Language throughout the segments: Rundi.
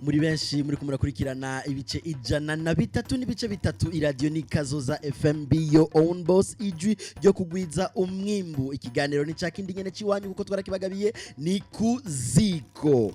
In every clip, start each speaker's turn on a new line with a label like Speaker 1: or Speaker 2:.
Speaker 1: Muri benshi muri kumurakurikirana ibice 103.3. Iradiyo ni Kazoza FM, be your own boss, ijwi ryo kugwiza umwimbu. Ikiganiro ni cakindi nyene ciwanyu kuko twarakibagabiye, ni Kuziko.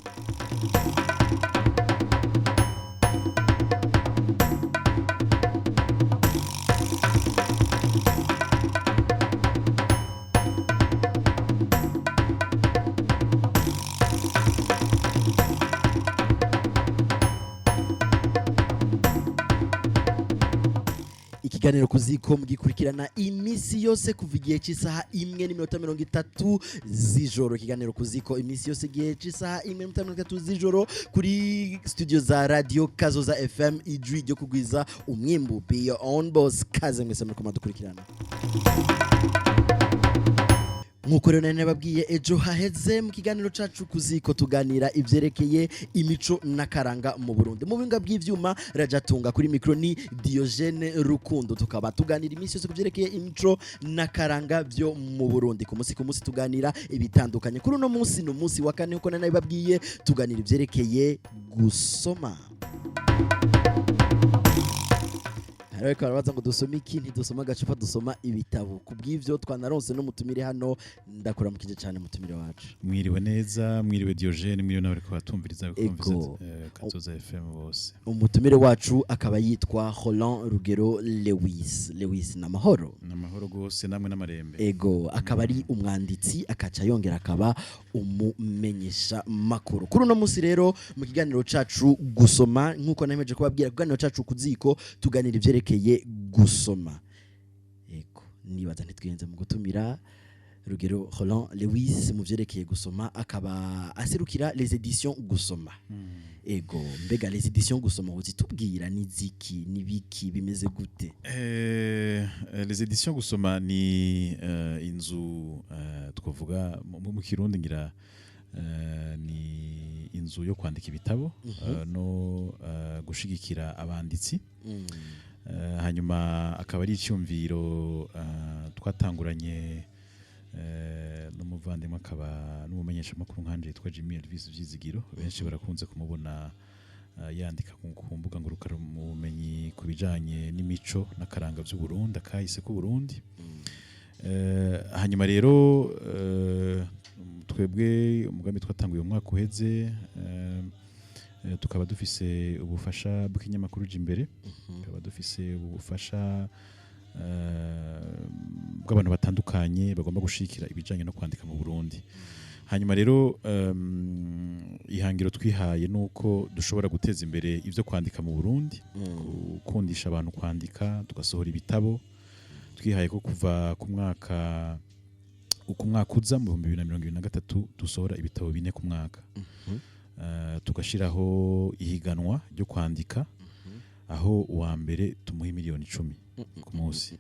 Speaker 1: Ikiganiro Kuziko mugikurikirana iminsi yose kuva igihe cy'isaha 1:30 z'ijoro. Ikiganiro Kuziko iminsi yose igihe cy'isaha 1:30 z'ijoro kuri studio za Radio Kazoza FM, ijwi ryo kugwiza umwimbu, be your own boss. Kaze mwese muriko muradukurikirana. Nk'uko rero nari nababwiye ejo haheze mu kiganiro cacu Kuziko, tuganira ivyerekeye imico n'akaranga mu Burundi. Mu buhinga bw'ivyuma Rajatunga, kuri mikro ni Diogene Rukundo. Tukaba tuganira iminsi yose ku vyerekeye imico n'akaranga byo mu Burundi. Ku munsi ku munsi tuganira ibitandukanye. Kuri uno munsi ni umunsi wa kane, nkuko nari nabibabwiye, tuganira ivyerekeye gusoma. Ariko barabaza ngo dusome iki? Ntidusoma agacupa, dusoma ibitabo. Ku bw'ivyo twanaronse n'umutumire hano. Ndakuramukije cyane, mutumire wacu.
Speaker 2: Mwiriwe neza, mwiriwe Diogene, mwiriwe n'abariko batumviriza.
Speaker 1: Ego.
Speaker 2: Kazoza FM bose.
Speaker 1: Umutumire wacu akaba yitwa Roland Rugero Lewis. Lewis, namahoro?
Speaker 2: N'amahoro gose, namwe n'amarembe.
Speaker 1: Ego, akaba ari umwanditsi, akaca yongera akaba umumenyesha makuru. Kuri uno munsi rero mu kiganiro cacu gusoma, nk'uko nahemeje kubabwira, ku kiganiro cacu Kuziko tuganira ivyerekeye gusoma. Ego, nibaza ntitwihenze mu gutumira Rugero Roland Lewis mu vyerekeye gusoma, akaba aserukira les éditions Gusoma. Ego, mbega les éditions Gusoma uzitubwira ni ziki, ni biki, bimeze gute?
Speaker 2: Les éditions Gusoma ni inzu, twavuga mu Kirundi ngira ni inzu yo kwandika ibitabo no gushigikira abanditsi. Hanyuma akaba ari icyumviro twatanguranye n'umuvandimwe akaba n'umumenyeshamakuru nkanje yitwa Jimmy Elvis Vyizigiro. Benshi barakunze kumubona yandika ku mbuga ngurukanabumenyi ku bijanye n'imico n'akaranga by'u Burundi, akahise k'u Burundi. Hanyuma rero twebwe umugambi twatanguye umwaka uheze, tukaba dufise ubufasha bw'ikinyamakuru Jimbere, tukaba dufise ubufasha bw'abantu batandukanye bagomba gushikira ibijanye no kwandika mu Burundi. Hanyuma rero ihangiro twihaye nuko dushobora guteza imbere ivyo kwandika mu Burundi, gukundisha abantu kwandika, tugasohora ibitabo. Twihaye ko kuva ku mwaka uko umwaka uza mu 2023 dusohora ibitabo 4 ku mwaka. Tugashiraho ihiganwa ryo kwandika, aho uwa mbere tumuha miliyoni 10 ku munsi.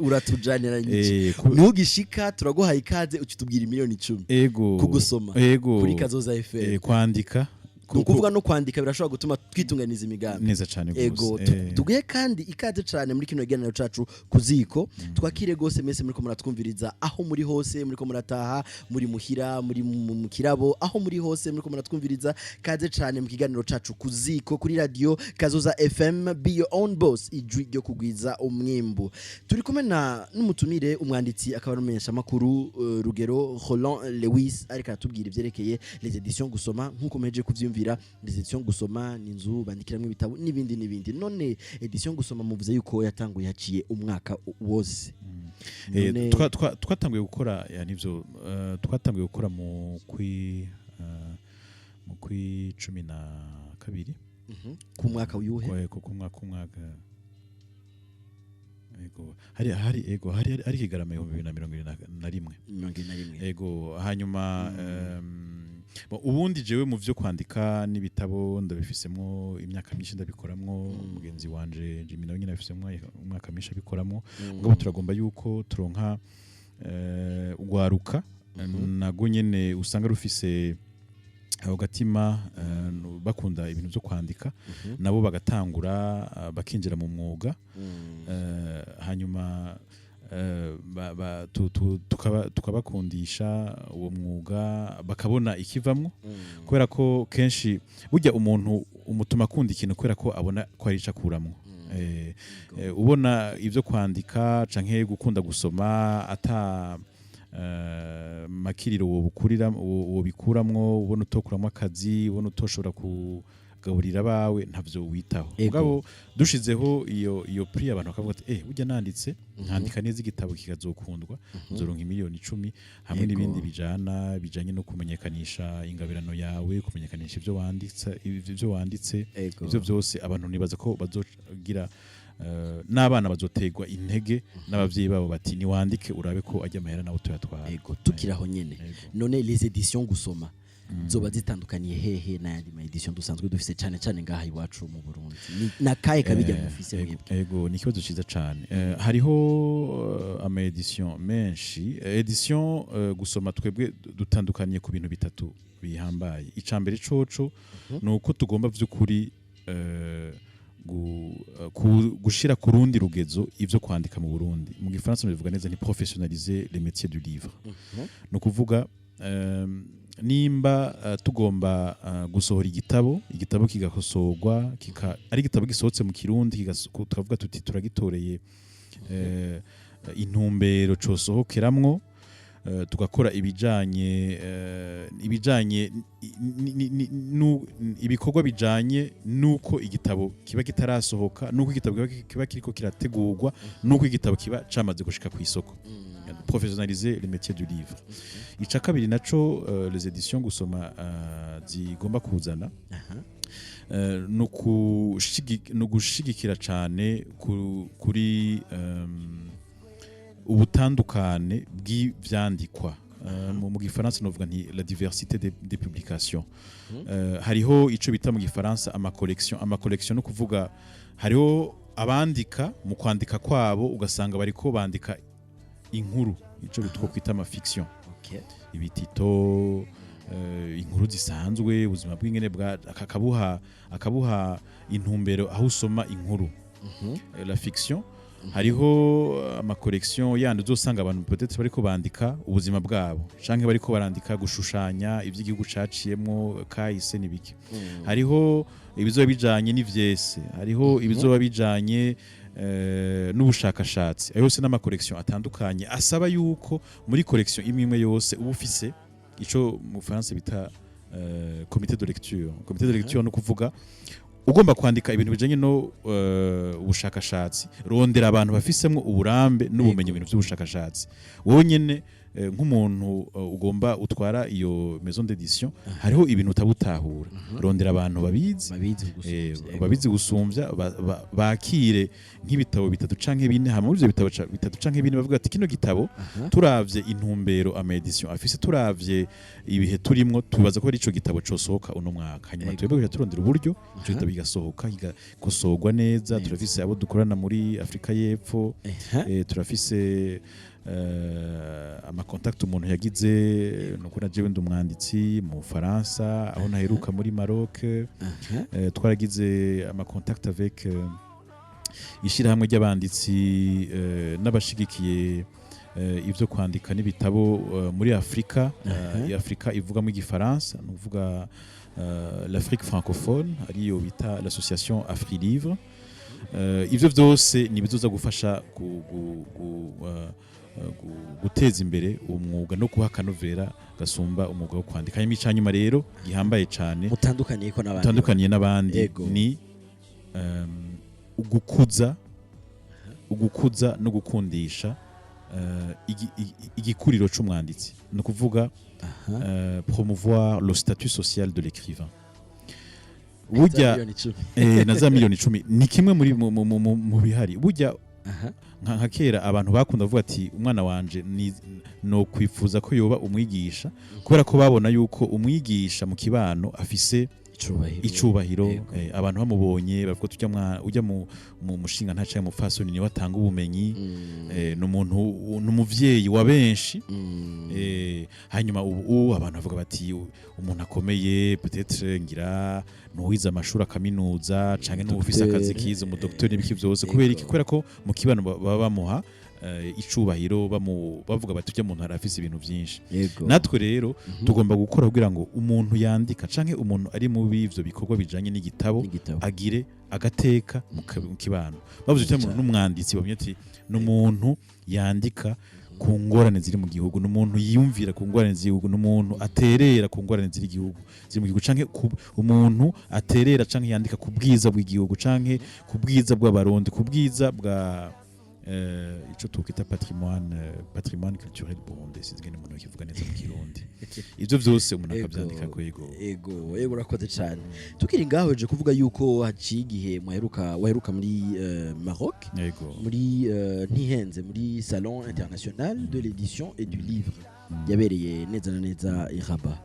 Speaker 1: Uratujanira nyinshi. Ntugishika, turaguhaye ikaze, ukitubwira miliyoni 10
Speaker 2: Ego.
Speaker 1: kugusoma
Speaker 2: Ego.
Speaker 1: kuri Kazoza FM.
Speaker 2: Kwandika.
Speaker 1: Ni ukuvuga no kwandika birashobora gutuma twitunganiza imigambi.
Speaker 2: Neza cyane
Speaker 1: Ego.
Speaker 2: gose.
Speaker 1: Tuguhe kandi ikaze cyane muri kino kiganiro cacu Kuziko. Twakire gose mwese muriko muratwumviriza aho muri hose, muriko murataha, muri muhira, muri mu kirabo, aho muri hose muriko muratwumviriza, kaze cyane mu kiganiro cacu Kuziko kuri Radio Kazoza FM, be your own boss, ijwi ryo kugwiza umwimbu. Turi kumwe na n'umutumire, umwanditsi akaba n'umumenyeshamakuru Rugero Roland Lewis, ariko aratubwira ivyerekeye les éditions Gusoma. Nk'uko muhejeje kuvyumvira, les éditions Gusoma ni inzu bandikiramwo ibitabo n'ibindi n'ibindi. None édition Gusoma muvuze yuko yatanguye haciye umwaka wose.
Speaker 2: Twatanguye gukora ya nivyo, twatanguye gukora mu kwi 12.
Speaker 1: Ku mwaka uyuhe?
Speaker 2: Ku mwaka, ego, hari ego hari kigarama 2021.
Speaker 1: 21.
Speaker 2: Ego. Hanyuma bo, ubundi jewe mu vyo kwandika n'ibitabo ndabifisemwo imyaka myinshi, ndabikoramwo. Mugenzi wanje Jimmy nawe nyine abifisemwo umwaka myinshi abikoramwo. Mugabo turagomba yuko turonka ugwaruka nago nyene usanga rufise ako gatima, bakunda ibintu vyo kwandika, nabo bagatangura bakinjira mu mwuga. Hanyuma Tukabakundisha uwo mwuga, bakabona ikivamwo, kubera ko kenshi burya umuntu umutuma akunda ikintu kubera ko abona ko hari ico akuramwo. Ubona ivyo kwandika canke gukunda gusoma ata makiriro wobikuramwo, ubona utokuramwo akazi, ubona utoshobora kugaburira abawe, ntavyo witaho. Mugabo dushizeho iyo prix, abantu bakavuga ati: "Eh, burya nanditse, nkandika neza igitabo kikazokundwa, nzoronka imiliyoni 10," hamwe n'ibindi bijanye no kumenyekanisha ingabirano yawe, kumenyekanisha ivyo wanditse. Ivyo vyose abantu nibaza ko bazogira, n'abana bazotegwa intege n'abavyeyi babo bati: "Niwandike urabe ko ajya amahera nawe tuyatwara."
Speaker 1: Ego, tukiraho nyene, none les éditions Gusoma zoba zitandukaniye hehe n'ayandi ma édition dusanzwe dufise, cane cane ngaha iwacu mu Burundi? Nakahe kabijya mufise mwebwe?
Speaker 2: Ego, ni ikibazo ciza cane. Hariho ama édition menshi. Édition Gusoma, twebwe dutandukaniye ku bintu bitatu bihambaye. Ica mbere coco ni uko tugomba vy'ukuri gushira ku rundi rugezo ivyo kwandika mu Burundi. Mu gifaransa bivuga neza ni professionnaliser les métiers du livre. Ni ukuvuga, nimba tugomba gusohora igitabo, igitabo kigakosorwa, ari igitabo gisohotse mu Kirundi, tukavuga tuti turagitoreye intumbero cosohokeramwo, tugakora ibijanye ibikorwa bijanye nuko igitabo kiba kitarasohoka, nuko igitabo kiba kiriko kirategurwa, nuko igitabo kiba camaze gushika ku isoko, professionnaliser les métiers du livre. Ica kabiri naco, les éditions Gusoma zigomba kuzana, ni ugushigikira cane kuri ubutandukane bw'ivyandikwa. Mu gifaransa novuga nti la diversité des publications. Hariho ico bita mu gifaransa ama collection. Ama collection no kuvuga hariho abandika, mu kwandika kwabo ugasanga bariko bandika inkuru, ico bitwa kwita ama fiction, ibitito, inkuru zisanzwe, ubuzima bw'ingene bwa akabuha intumbero aho usoma inkuru. La fiction. Hariho ama collection yandi uzosanga abantu peut-être bariko bandika ubuzima bwabo, canke bariko barandika gushushanya ivy'igihugu caciyemwo kahise n'ibiki. Hariho ibizoba bijanye n'ivyese, hariho ibizoba bijanye n'ubushakashatsi. Ayo yose n'ama collection atandukanye asaba yuko muri collection imwe imwe yose uba ufise ico mu Faransa bita comité de lecture. Comité de lecture no kuvuga ugomba kwandika ibintu bijanye no ubushakashatsi, rondera abantu bafisemwo uburambe n'ubumenyi mu bintu by'ubushakashatsi. Wowe nyene, nk'umuntu ugomba utwara iyo maison d'édition, hariho ibintu utabutahura, rondera abantu babizi,
Speaker 1: babizi gusumvya.
Speaker 2: Babizi gusumvya, bakire nk'ibitabo bitatu canke bine. Hama muri ivyo bitabo bitatu canke bine bavuga ati: "Kino gitabo, turavye intumbero ama édition afise, turavye ibihe turimwo, tubaza ko ari ico gitabo cosohoka uno mwaka." Hanyuma twebwe turondera uburyo ico gitabo kigasohoka, kigakosorwa neza. Turafise abo dukorana muri Afrika y'Epfo. Turafise ama contact umuntu yagize, nuko na jewe ndi umwanditsi mu Faransa, aho naheruka muri Maroc. Twaragize ama contact avec ishirahamwe ry'abanditsi n'abashigikiye ivyo kwandika n'ibitabo muri Afrika, Afrika ivugamo igifaransa, ni ukuvuga l'Afrique francophone, ariyo bita l'association Afrilivre. Ivyo vyose ni bizoza gufasha guteza imbere uwo mwuga no kuha akanovera gasumba umwuga wo kwandika. Hanyuma icanyuma rero gihambaye cane
Speaker 1: mutandukaniye ko n'abandi,
Speaker 2: utandukaniye n'abandi, ni ugukuza no gukundisha igikuriro c'umwanditsi, ni ukuvuga promouvoir le statut social de l'écrivain. Burya
Speaker 1: miliyoni 10.
Speaker 2: Na za miliyoni 10 ni kimwe muri mu bihari. Burya nka kera abantu bakunda kuvuga ati: "Umwana wanje ni no kwifuza ko yoba umwigisha," kubera ko babona yuko umwigisha mu kibano afise
Speaker 1: icubahiro,
Speaker 2: icubahiro. Abantu bamubonye bavuga ati: "Ujya mu mushinga ntacaye mupfasoni, niwe atanga ubumenyi, ni umuntu, ni umuvyeyi wa benshi." Hanyuma ubu abantu bavuga bati: "Umuntu akomeye peut-être ngira nuwize amashuri akaminuza, canke n'uwufise akazi
Speaker 1: Docteur,
Speaker 2: kize, umudoktori n'ibiki vyose." Kubera iki? Kubera ko mu kibano baba bamuha icubahiro, bavuga bati: "Ujya muntu arafise ibintu vyinshi." Natwe rero tugomba gukora kugira ngo umuntu yandika canke umuntu ari mu b'ivyo bikorwa bijanye n'igitabo
Speaker 1: n'igitabo
Speaker 2: agire agateka mu kibano. Bavuze icyo muntu n'umwanditsi, bamenya ati n'umuntu yandika ku ngorane ziri mu gihugu, n'umuntu yiyumvira ku ngorane z'igihugu, n'umuntu aterera ku ngorane ziri mu gihugu, canke umuntu aterera canke yandika ku bwiza bw'igihugu, canke ku bwiza bw'Abarundi, ku bwiza bwa ico twita patrimoine culturel burundais. Sinzi ingene umuntu yakivuga neza mu Kirundi. Ivyo vyose umuntu akavyandika ko, yego.
Speaker 1: Ego, urakoze cyane. Tukiri ngaho, je kuvuga yuko haciye igihe mwaheruka, waheruka muri Maroc, muri ntihenze, muri Salon international de l'édition et du livre yabereye neza na neza i Rabat.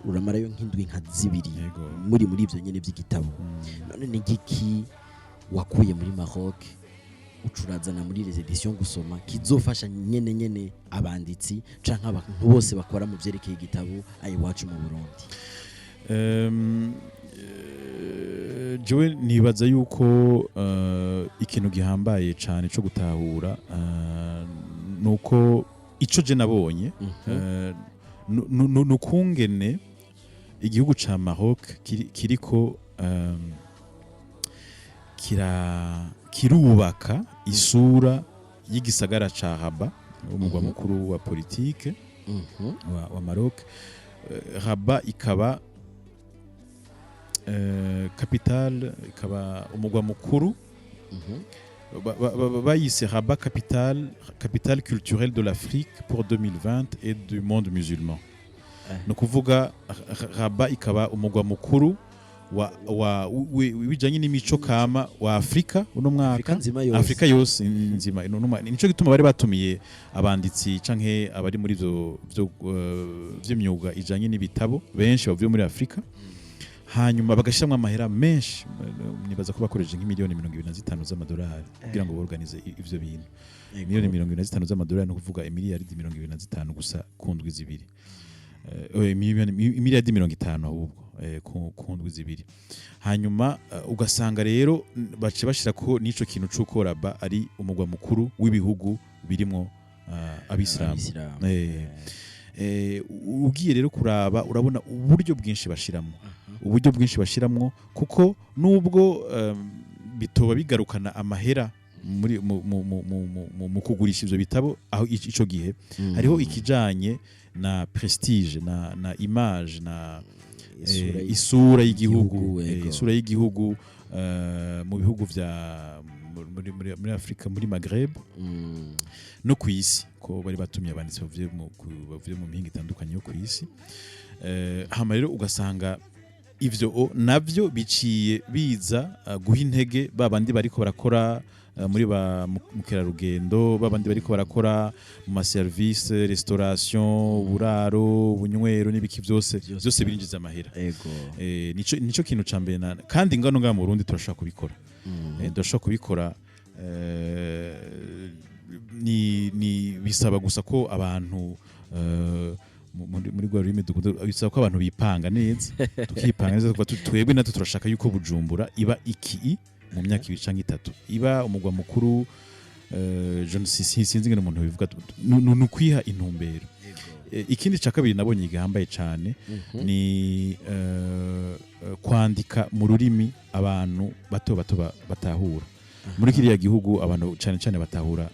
Speaker 1: Uramarayo nk'indwi nka 2 muri ivyo nyene vy'igitabo. None ni igiki wakuye muri Maroc ucurazana muri les éditions Gusoma kizofasha nyene nyene abanditsi canke abantu bose bakora mu vyerekeye igitabo ayi iwacu mu Burundi?
Speaker 2: Jewe nibaza yuko ikintu gihambaye cane co gutahura nuko ico je nabonye nukungene igihugu ca Maroc kiriko kirubaka isura y'igisagara ca Rabat, umugwa mukuru wa politike wa Maroc. Rabat ikaba capitale, ikaba umugwa mukuru, bayise Rabat capitale culturelle de l'Afrique pour 2020 et du monde musulman. Ni ukuvuga Rabat ikaba umugwa mukuru wa wijanye n'imico kama wa Afrika uno mwaka.
Speaker 1: Afrika nzima yose.
Speaker 2: Afrika yose nzima. Nico gituma bari batumiye abanditsi canke abari muri ivyo vy'imyuga ijanye n'ibitabo benshi bavuye muri Afrika, hanyuma bagashiramwo amahera menshi. Nibaza ko bakoresheje nk'imiliyoni 25 z'amadolari kugira ngo borganize ivyo bintu. Miliyoni 25 z'amadolari, ni ukuvuga imiliyaridi 25 gusa ku ndwi 2. Imiliyaridi 50 ahubwo ku ndwi 2. Hanyuma ugasanga rero bace bashira ko n'ico kintu c'uko Rabat ari umugwa mukuru w'ibihugu birimwo abisilamu.
Speaker 1: Abisilamu.
Speaker 2: Ugiye rero kuraba, urabona uburyo bwinshi bashiramwo, uburyo bwinshi bashiramwo, kuko nubwo bitoba bigarukana amahera muri mu kugurisha ivyo bitabo aho ico gihe, hariho ikijanye na prestige na image na
Speaker 1: isura
Speaker 2: isura y'igihugu,
Speaker 1: igihugu, yego.
Speaker 2: Isura y'igihugu mu bihugu vya muri Afrika, muri Maghreb no ku isi, ko bari batumye abanditsi bavuye mu mihinga itandukanye yo ku isi. Hama rero ugasanga ivyo navyo biciye biza guha intege ba bandi bariko barakora muri ba mukerarugendo, ba bandi bariko barakora mu ma service, restauration, uburaro, ubunywero n'ibiki byose.
Speaker 1: Vyose.
Speaker 2: Byose birinjiza amahera. Nico kintu ca mbere kandi ngano ngaha mu Burundi turashobora kubikora. Turashobora kubikora, ni bisaba gusa ko abantu muri rwa rurimi dukunda, bisaba ko abantu bipanga neza, tukipanga neza, tukavuga tuti, twebwe natwe turashaka yuko Bujumbura iba iki mu myaka 2 canke 3, iba umugwa mukuru. Je ne sais, sinzi ingene umuntu bivuga, ni ukwiha intumbero. Ikindi ca kabiri nabonye gihambaye cane ni kwandika mu rurimi abantu bato bato batahura. Muri kiriya gihugu abantu cane cane batahura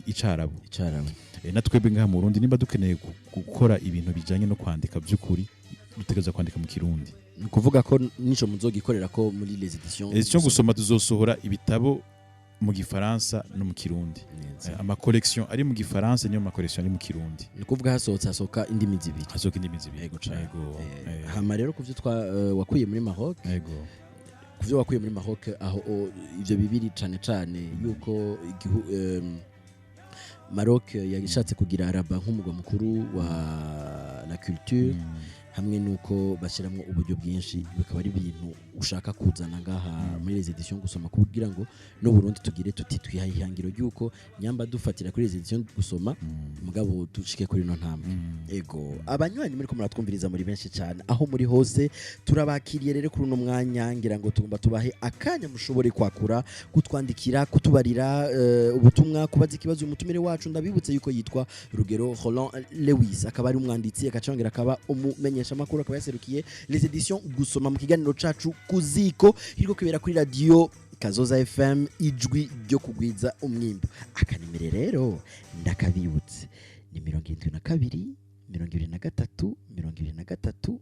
Speaker 2: Icarabu.
Speaker 1: Icarabu.
Speaker 2: Na twebwe ngaha mu Burundi, nimba dukeneye gukora ibintu bijanye no kwandika vy'ukuri, dutegerezwa kwandika mu Kirundi.
Speaker 1: Ni ukuvuga ko nico muzogikorera ko muri les éditions
Speaker 2: Icyo Gusoma, tuzosohora ibitabo mu Gifaransa no mu Kirundi.
Speaker 1: Neza.
Speaker 2: Ama collection ari mu Gifaransa niyo ma collection ari mu Kirundi.
Speaker 1: Ni ukuvuga hasohotse, hasohoka indimi zibiri.
Speaker 2: Hasohoka indimi zibiri.
Speaker 1: Yego cane.
Speaker 2: Yego.
Speaker 1: Hama rero kuvyo twa wakuye muri Maroc, kuvyo wakuye muri Maroc aho ivyo bibiri cane cane, yuko Maroc yashatse kugira Rabat nk'umugwa mukuru wa la culture. Hamwe nuko bashyiramo uburyo bwinshi, bikaba ari ibintu ushaka kuzana ngaha muri les éditions Gusoma, kugira ngo no Burundi tugire tuti twihaye ihangiro ry'uko nyamba dufatira kuri les éditions Gusoma, mugabo dushike kuri no ntambwe. Ego, abanywanyi muri ko muratwumviriza muri benshi cyane aho muri hose, turabakiriye rero kuri uno mwanya. Ngira ngo tugomba tubahe akanya mushobore kwakura, kutwandikira, kutubarira ubutumwa, kubaza ikibazo umutumire wacu. Ndabibutse yuko yitwa Rugero Roland Lewis, akaba ari umwanditsi, akacongera akaba umumenyesha makuru, akaba yaserukiye les éditions Gusoma mu kiganiro cacu Kuziko kiriko kibera kuri radio Kazoza FM, ijwi ryo kugwiza umwimbu. Akanimere rero ndakabibutse ni 72 23 23 23,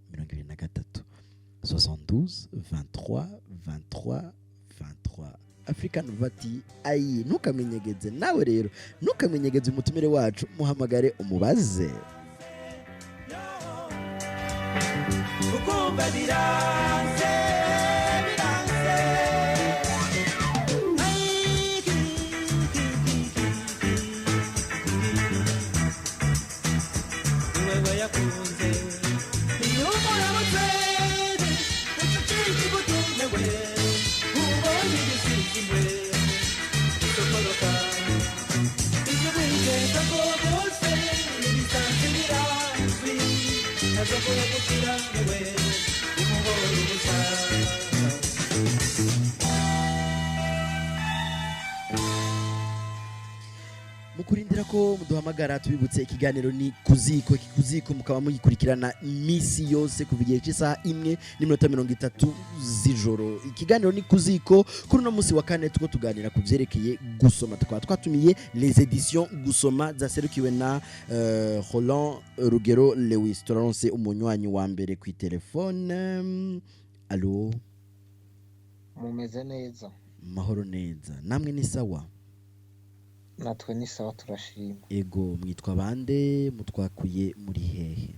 Speaker 1: 72 23 23 23. African vati ayi, ntukamenyegeze nawe rero, ntukamenyegeze umutumire wacu, muhamagare umubaze.
Speaker 3: Ukumva biranze, biranze. Ai, ki, ki, ki, ki, ki. Ni wewe yakunze. Iyo umuramutse ucucika igutumewe, ubonye igisizimwe isokoroka, ibyo wigeza ko byose n'ibisanzwe birazwi, ntazobora gukira niwe umuhoro ubusa.
Speaker 1: Mu kurindira ko muduhamagara, tubibutse ikiganiro ni Kuziko. Iki Kuziko mukaba mugikurikirana iminsi yose kuva igihe cy'isaha 1:30 z'ijoro. Ikiganiro ni Kuziko. Kuri uno munsi wa kane tuko tuganira ku byerekeye gusoma, tukaba twatumiye les éditions Gusoma zaserukiwe na Roland Rugero Lewis. Turaronse umunywanyi wa mbere ku telefone. Allo?
Speaker 4: Mumeze neza?
Speaker 1: Mahoro neza, namwe ni sawa?
Speaker 4: Natwe ni sawa, turashima.
Speaker 1: Ego, mwitwa bande? Mutwakuye muri hehe?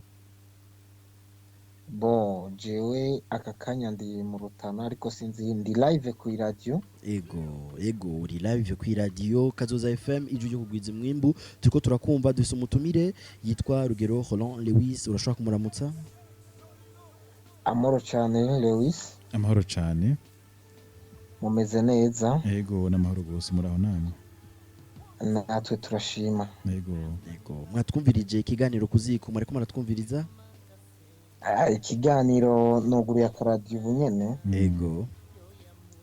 Speaker 4: Bon, jewe aka kanya ndi mu Rutana, ariko sinzi, ndi live ku iradiyo.
Speaker 1: Ego, uri live ku radio Kazoza FM, ijwi ryo kugwiza umwimbu. Turiko turakumva, dufise umutumire yitwa Rugero Roland Lewis. Urashobora kumuramutsa?
Speaker 4: Amoro cyane, Lewis.
Speaker 2: Amahoro cyane.
Speaker 4: Mumeze neza?
Speaker 2: Yego, n'amahoro rwose. Muraho namwe?
Speaker 4: Natwe turashima.
Speaker 2: Yego.
Speaker 1: Ego, mwatwumvirije ikiganiro Kuziko? Mwariko muratwumviriza?
Speaker 4: Ah, ikiganiro nuguruye akaradiyo ubu nyene.
Speaker 1: Ego.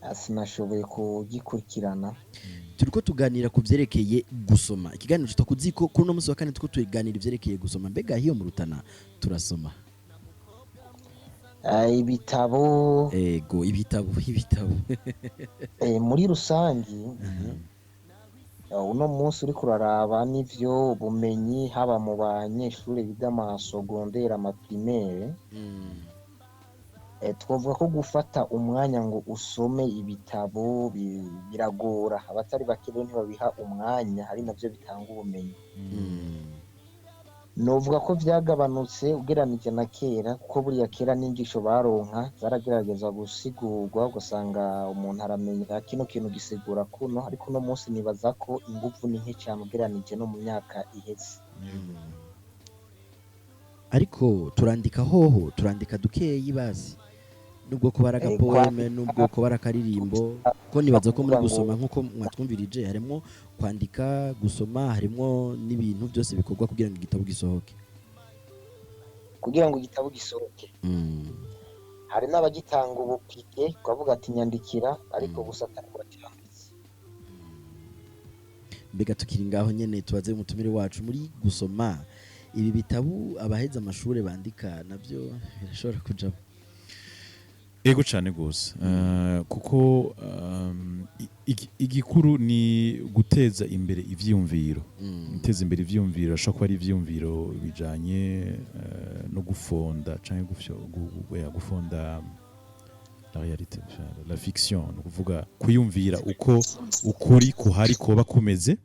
Speaker 4: Ah, sinashoboye kugikurikirana.
Speaker 1: Turiko tuganira ku vyerekeye gusoma. Ikiganiro citwa Kuziko. Kuri uno munsi wa kane turiko tuganira ivyerekeye gusoma. Mbega hiyo mu Rutana turasoma?
Speaker 4: Ah, ibitabo?
Speaker 1: Ego, ibitabo.
Speaker 4: Muri rusangi, uno munsi uriko uraraba n'ivyo ubumenyi, haba mu banyeshuri biga amasogondere, amaprimaire, twavuga ko gufata umwanya ngo usome ibitabo biragora. Abatari bake rero ntibabiha umwanya, ari navyo bitanga ubumenyi. Novuga ko vyagabanutse ugereranije na kera, kuko buriya kera n'inyigisho baronka zaragerageza gusigurwa, ugasanga umuntu aramenya kino kintu gisigura kuno, ariko uno munsi nibaza ko inguvu ni nke cyane ugereranije no mu myaka iheze.
Speaker 1: Ariko turandika hoho, turandika dukeyi bazi, nubwo ko bari agapoème, nubwo ko bari akaririmbo, ko nibaza ko muri gusoma, nk'uko mwatwumvirije, harimo kwandika, gusoma, harimo n'ibintu byose bikorwa kugira ngo igitabo gisohoke.
Speaker 4: Kugira ngo igitabo gisohoke, hari n'abagitanga ubupike, ukavuga ati nyandikira, ariko gusa atari wacyanditse.
Speaker 1: Mbega tukiri ngaho nyene, tubaze umutumire wacu: muri gusoma, ibi bitabo abaheza amashuri bandika nabyo birashobora kujamo?
Speaker 2: Ego cyane gose. Kuko igikuru ni guteza imbere ivyiyumviro. Guteza imbere ivyiyumviro ashobora kuba ari ivyiyumviro bijanye no gufonda canke gufonda la réalité, enfin, la fiction, ni ukuvuga kuyumvira uko ukuri kuhari kuba kumeze.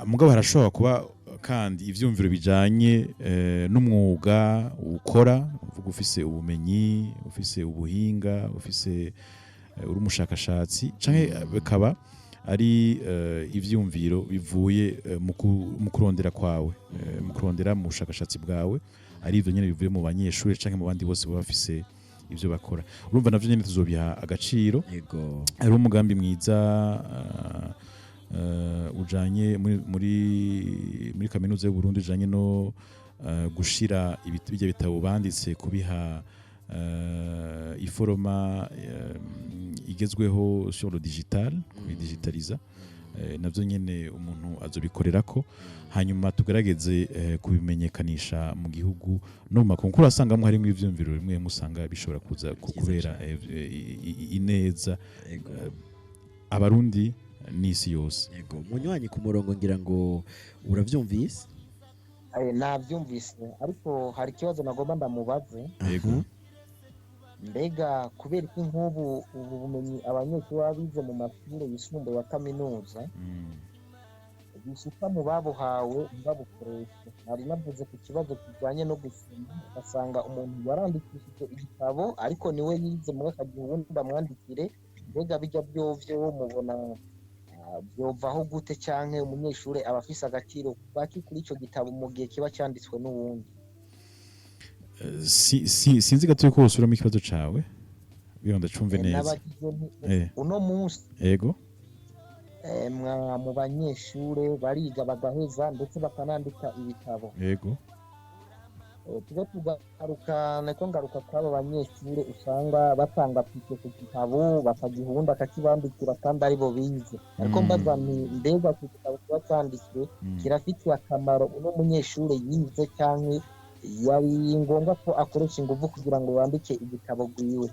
Speaker 2: Mugabo harashobora kuba kandi ivyumviro bijanye n'umwuga ukora, uvuga ufise ubumenyi, ufise ubuhinga, ufise uri umushakashatsi, canke bikaba ari ivyumviro bivuye mu kurondera kwawe, mu kurondera mu bushakashatsi bwawe. Ari ivyo nyene bivuye mu banyeshuri canke mu bandi bose baba bafise ivyo bakora, urumva navyo nyene tuzobiha agaciro. Hari umugambi mwiza ujanye muri kaminuza y'u Burundi, ujanye no gushira bijya bitabo banditse, kubiha i format igezweho sur le digital, kubidigitaliza. Navyo nyene umuntu azobikorerako, hanyuma tugerageze kubimenyekanisha mu gihugu no mu makungu, kuko urasangamwo harimwo ivyumviro bimwe bimwe usanga bishobora kuza
Speaker 1: Vyiza
Speaker 2: kubera
Speaker 1: cane.
Speaker 2: Ineza Abarundi n'isi yose.
Speaker 1: Yego, munywanyi ku murongo, ngira ngo uravyumvise.
Speaker 4: Navyumvise, ariko hari ikibazo nagomba ndamubaze.
Speaker 2: Yego.
Speaker 4: Mbega kubera ko nk'ubu ubu bumenyi abanyeshuri baba bize mu mashuri yisumbuye ya kaminuza bishika mu babuhawe ntibabukoreshe? Nari navuze ku kibazo kijyanye no gusoma, ugasanga umuntu yarandikishije igitabo ariko niwe yize, muri akagihe ubundi bamwandikire. Mbega bijya byovyo mubona byovaho gute, canke umunyeshuri aba afise agaciro baki kuri ico gitabo mu gihe kiba cyanditswe n'uwundi?
Speaker 2: Sinzi gato ko wosubiramo ikibazo cawe kugira ngo ndacumve neza.
Speaker 4: Nabajije nti uno munsi mu banyeshure bariga bagaheza, ndetse bakanandika ibitabo. Tube tugaruka, niko ngaruka kw'abo banyeshure usanga batanga piquet ku gitabo, bakagiha uwundi akakibandikira kandi aribo bize. Ariko mbaza nti mbega ku gitabo kiba cyanditswe kirafitiye akamaro uno munyeshure yize, canke yari ngombwa ko akoresha inguvu kugira ngo yandike igitabo gwiwe?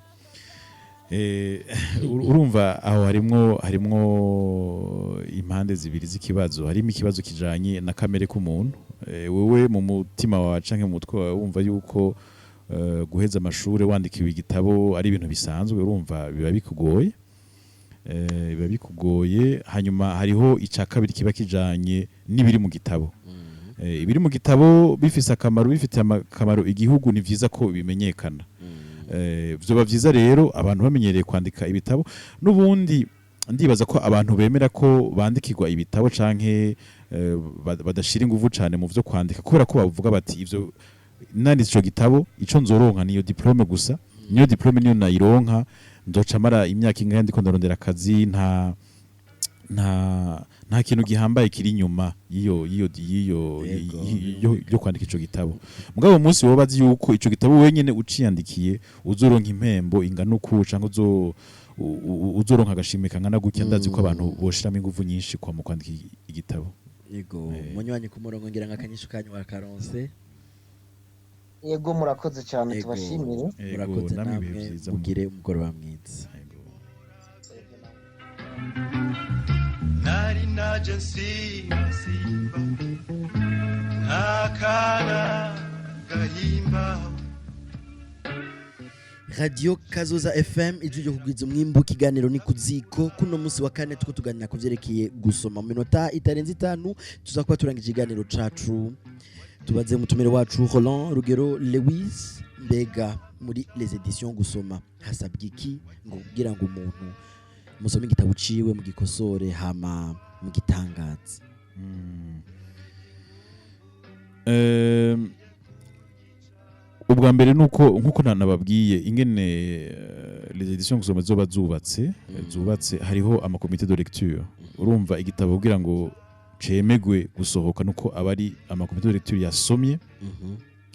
Speaker 2: Urumva aho harimwo impande zibiri z'ikibazo. Harimo ikibazo kijanye na kamere k'umuntu. Wewe mu mutima wawe canke mu mutwe wawe wumva yuko guheza amashure wandikiwe igitabo ari ibintu bisanzwe, urumva biba bikugoye. Biba bikugoye. Hanyuma hariho ica kabiri kiba kijanye n'ibiri mu gitabo. Ibiri mu gitabo bifise akamaro, bifitiye akamaro igihugu, ni vyiza ko bimenyekana. Vyoba vyiza rero abantu bamenyereye kwandika ibitabo. N'ubundi ndibaza ko abantu bemera ko bandikirwa ibitabo canke badashira inguvu cane mu vyo kwandika, kubera ko bavuga bati ivyo nanditse ico gitabo, ico nzoronka niyo diplôme gusa, niyo diplôme niyo nayironka nzoca mara imyaka ingahe ndiko ndarondera akazi, nta kintu gihambaye kiri inyuma y'iyo yo kwandika ico gitabo. Mugabo umunsi wowe bazi yuko ico gitabo wenyene uciyandikiye uzoronka impembo ingana uku, canke uzoronka agashimwe kangana gutya, ndazi ko abantu boshiramo inguvu nyinshi kwa mu kwandika igitabo.
Speaker 1: Yego, munywanyi ku murongo, ngira ngo akanyishu kanyu wakaronse.
Speaker 4: Yego, murakoze cyane. Tubashimire.
Speaker 2: Yego,
Speaker 1: Murakoze.
Speaker 2: namwe ibihe
Speaker 1: Namwe
Speaker 2: vyiza.
Speaker 1: mugire umugoroba mwiza.
Speaker 2: Yego.
Speaker 3: Nari naje nsimba simba nk'akana gahimbawe.
Speaker 1: Radio Kazoza FM, ijwi ryo kugwiza umwimbu. Ikiganiro ni Kuziko. Kuno munsi wa kane tuko tuganira ku vyerekeye gusoma. Mu minota itarenze 5 tuzakuba turangije ikiganiro cacu. Tubaze umutumire wacu Roland Rugero Lewis: mbega muri les éditions Gusoma hasabwa iki ngo kugira ngo umuntu musome igitabo ciwe, mugikosore, hama mugitangaze?
Speaker 2: Ubwa mbere nuko nkuko nababwiye ingene les éditions Gusoma zoba zubatse, hariho ama comité de lecture. Urumva igitabo kugira ngo cemegwe gusohoka nuko aba ari ama comité de lecture yasomye,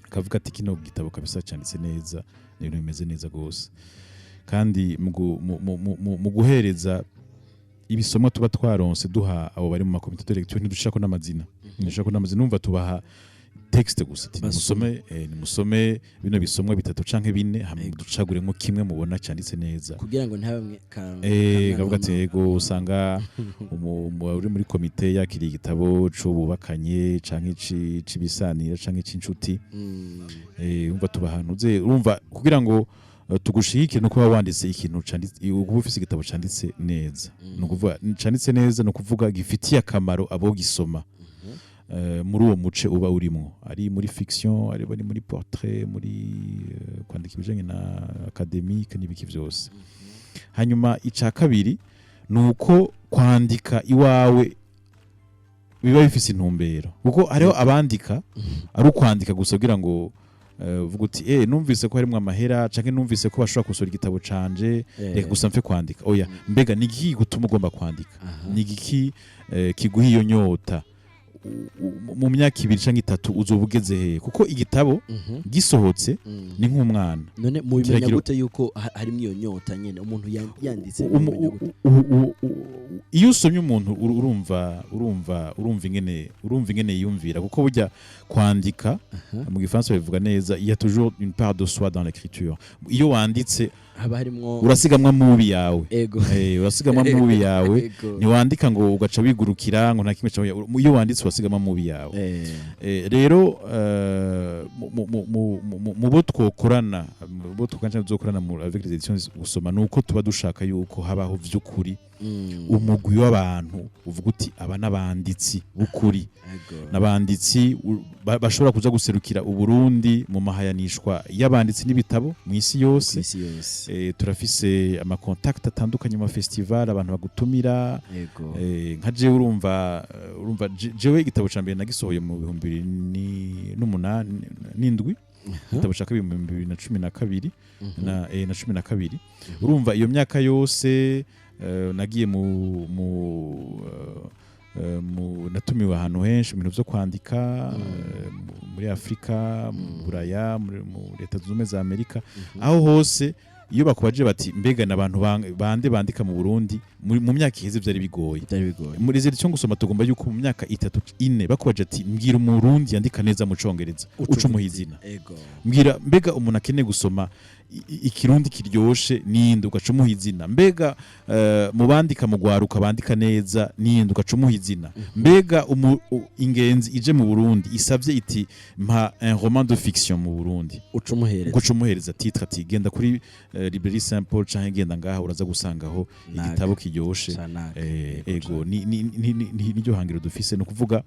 Speaker 2: akavuga ati kino gitabo kabisa cyanditse neza, ni ibintu bimeze neza gose. Kandi mu guhereza ibisomwa tuba twaronse duha abo bari mu ma comité de lecture, ntidushirako n'amazina. Numva tubaha texte gusa, ati
Speaker 1: Basome.
Speaker 2: nimusome bino bisomwa bitatu canke bine, hama ducaguremo kimwe mubona cyanditse neza.
Speaker 1: Kugira ngo ntabamwe ka
Speaker 2: Kavuga ati yego, usanga uri muri komite yakiriye igitabo c'ububakanye canke c'ibisanira canke c'incuti. Urumva tuba ahantu uze, urumva kugira ngo tugushigikire no kuba wanditse ikintu canditse, uba ufise igitabo canditse neza. Ni ukuvuga canditse neza, ni ukuvuga gifitiye akamaro abo gisoma muri uwo muce uba urimwo, ari muri fiction, ari bari muri portrait, muri kwandika ibijanye na académique n'ibiki vyose. Hanyuma ica kabiri ni uko kwandika iwawe biba bifise intumbero, kuko hariho abandika ari ukwandika gusa kugira ngo Uvuga uti: "Numvise ko harimwo amahera, canke numvise ko bashobora gusohora igitabo canje, reka gusa mfe kwandika." Oya, mbega ni igiki gutuma ugomba kwandika? Ni igiki kiguha iyo nyota? Mu myaka 2 canke 3 uzoba ugeze hehe? Kuko igitabo gisohotse ni nk'umwana.
Speaker 1: None mubimenya gute yuko harimwo iyo nyota nyene umuntu yanditse? Mubimenya gute?
Speaker 2: Iyo usomye umuntu, urumva ingene yiyumvira, kuko burya kwandika, mu gifaransa babivuga neza, il y a toujours une part de soi dans l'écriture. Iyo wanditse,
Speaker 1: haba harimwo
Speaker 2: urasigamwa mubi yawe. Urasigamwa mubi yawe. Ntiwandika ngo ugaca wigurukira ngo nta kimwe cawe. Iyo wanditse urasigama mubi yawe. Rero mu bo twokorana, mu bo twokorana canke tuzokorana avec les éditions Gusoma, nuko tuba dushaka yuko habaho vy'ukuri umugwi w'abantu uvuga uti: "Aba n'abanditsi b'ukuri, n'abanditsi bashobora kuza guserukira Uburundi mu mahayanishwa y'abanditsi n'ibitabo mu isi yose."
Speaker 1: Kw'isi yose.
Speaker 2: Turafise ama contacts atandukanye mu festival, abantu bagutumira. Nka jewe, urumva jewe igitabo ca mbere nagisohoye mu 2008 n'indwi, igitabo ca kabiri mu 2012 na 12. Urumva iyo myaka yose, nagiye mu natumiwe ahantu henshi mu bintu vyo kwandika, muri Afrika, mu Buraya, mu Leta Zunze Ubumwe za Amerika. Aho hose iyo bakubaje bati: "Mbega n'abantu bande bandika mu Burundi?" Mu myaka iheze vyari bigoye.
Speaker 1: Byari bigoye.
Speaker 2: Muri édition Gusoma tugomba yuko mu myaka 3, 4 bakubaje ati: "Mbwira Umurundi yandika neza mu Congereza," uca umuha izina. "Mbwira, mbega umuntu akeneye gusoma ikirundi kiryoshe ninde?" Ugaca umuha izina. "Mbega mu bandika, mu gwaruka bandika neza ninde?" Ugaca umuha izina. "Mbega ingenzi ije mu Burundi isavye iti: 'Mpa un roman de fiction mu Burundi,'"
Speaker 1: uca umuhereza.
Speaker 2: Ugaca umuhereza titre ati: "Genda kuri librairie Saint Paul canke genda ngaha, uraza gusangaho
Speaker 1: Naga.
Speaker 2: igitabo kiryoshe."
Speaker 1: Canaka.
Speaker 2: Ego, ni niryo hangiro dufise, ni ukuvuga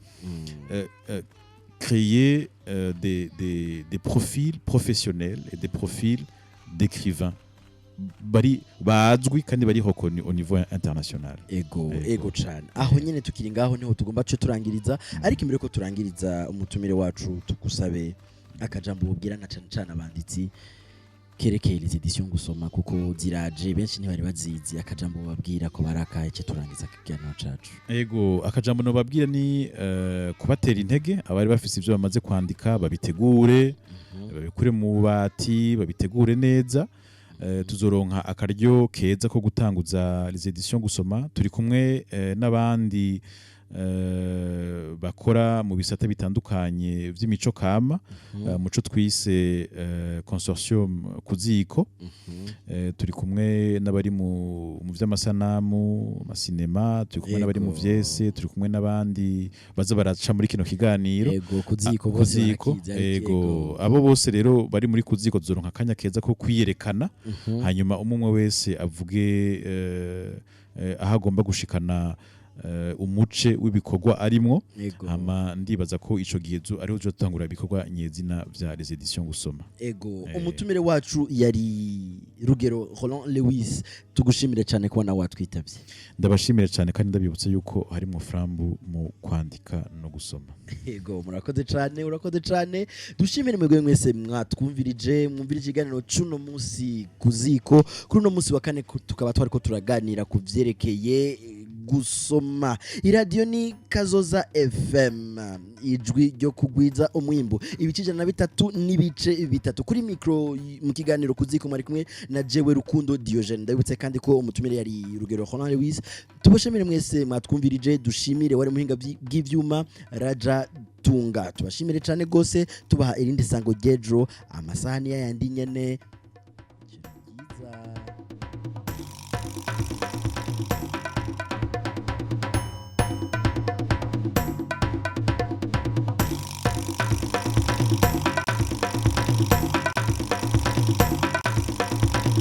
Speaker 2: créer des profils professionnels et des profils d'écrivains bari bazwi kandi bari reconnus au niveau international.
Speaker 1: Ego.
Speaker 2: Ego.
Speaker 1: Ego cane. Aho nyene tukiri ngaho niho tugomba ce turangiriza, ariko imbere ko turangiriza, umutumire wacu, tugusabe akajambo ubwira na cane cane abanditsi kerekeye les éditions Gusoma, kuko ziraje, benshi ntibari bazizi. Akajambo babwira ko barakaye, ce turangiza ikiganiro cacu.
Speaker 2: Ego, akajambo nobabwira ni kubatera intege abari bafise ivyo bamaze kwandika, babitegure, babikure mu bubati, babitegure neza. Tuzoronka akaryo keza ko gutanguza les éditions Gusoma turi kumwe n'abandi bakora mu bisata bitandukanye vy'imico kama, muco twise consortium Kuziko. Turi kumwe n'abari mu vy'amasanamu, amasinema, turi kumwe n'abari mu vyese, turi kumwe n'abandi baza baraca muri kino kiganiro.
Speaker 1: Ego, Kuziko bose
Speaker 2: Kuziko.
Speaker 1: barakizi, ariko
Speaker 2: Ego, abo bose rero bari muri Kuziko, tuzoronka akanya keza ko kwiyerekana, hanyuma umwe umwe wese avuge aho agomba gushikana umuce w'ibikorwa arimwo. Hama ndibaza ko ico gihe ariho tuzotangura ibikorwa nyezina vya les éditions Gusoma.
Speaker 1: Ego. Umutumire wacu yari Rugero Roland Lewis. Tugushimire cyane kubona watwitabye.
Speaker 2: Ndabashimire cyane, kandi ndabibutsa yuko harimwo frambu mu kwandika no gusoma.
Speaker 1: Ego, murakoze cyane, urakoze cyane. Dushimire mwebwe mwese mwatwumvirije, mwumvirije ikiganiro c'uno munsi Kuziko. Kuri uno munsi wa kane tukaba twariko turaganira ku vyerekeye gusoma. Iradiyo ni Kazoza FM, ijwi ryo kugwiza umwimbu, ibice 103.3. Kuri mikro mu kiganiro Kuziko mwari kumwe na jewe Rukundo Diogene. Ndabibutse kandi ko umutumire yari Rugero Roland Lewis. Tubashimire mwese mwatwumvirije, dushimire wari muhinga bw'ivyuma Raja Tunga. Tubashimire cyane gose, tubaha irindi sango ry'ejo, amasaha ni yayandi nyene. Ijoro ryiza.